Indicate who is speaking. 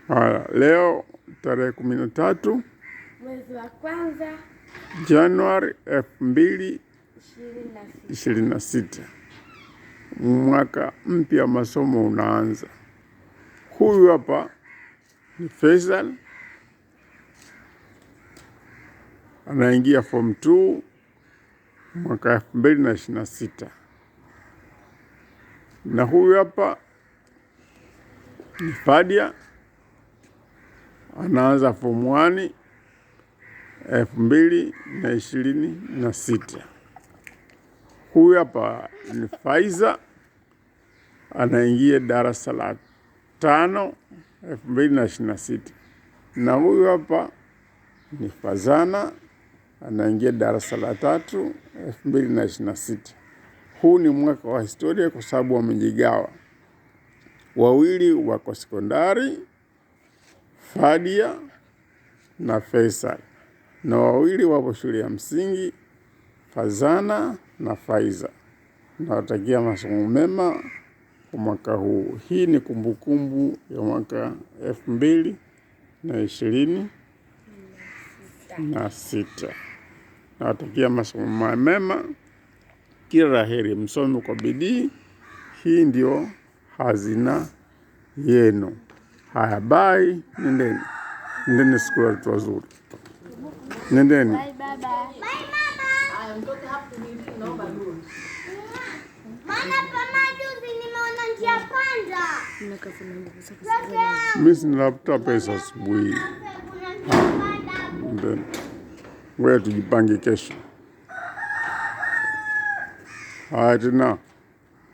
Speaker 1: Haya, leo tarehe 13
Speaker 2: mwezi wa kwanza
Speaker 1: Januari elfu mbili
Speaker 2: 26
Speaker 1: 26, mwaka mpya wa masomo unaanza. Huyu hapa ni Faisal anaingia form 2 mwaka 2026, na huyu hapa ni Fadia anaanza form 1 2026. Huyu hapa ni Faiza anaingia darasa la tano 2026, na huyu hapa ni Fazana anaingia darasa la tatu 2026. Huu ni mwaka wa historia kwa sababu wamejigawa, wawili wako sekondari Fadia na Faisal, na wawili wapo shule ya msingi Fazana na Faiza. Nawatakia masomo mema kwa mwaka huu. Hii ni kumbukumbu ya mwaka 2026. Nawatakia masomo mema, kila la heri, msome kwa bidii. Hii ndio hazina yenu. Haya, bye, nendeni, nendeni skuli, watoto wazuri, nendeni.
Speaker 2: Bye baba.
Speaker 3: Bye mama.
Speaker 4: Haya, mtoke hapo nilini, naomba dua.
Speaker 3: Maana pama juzi nimeona njia panda.
Speaker 1: Mimi sina laptop pesa asubuhi.
Speaker 3: Kuna njia panda hapo.
Speaker 1: Nendeni, ngoja tujipange kesho. Haya tena.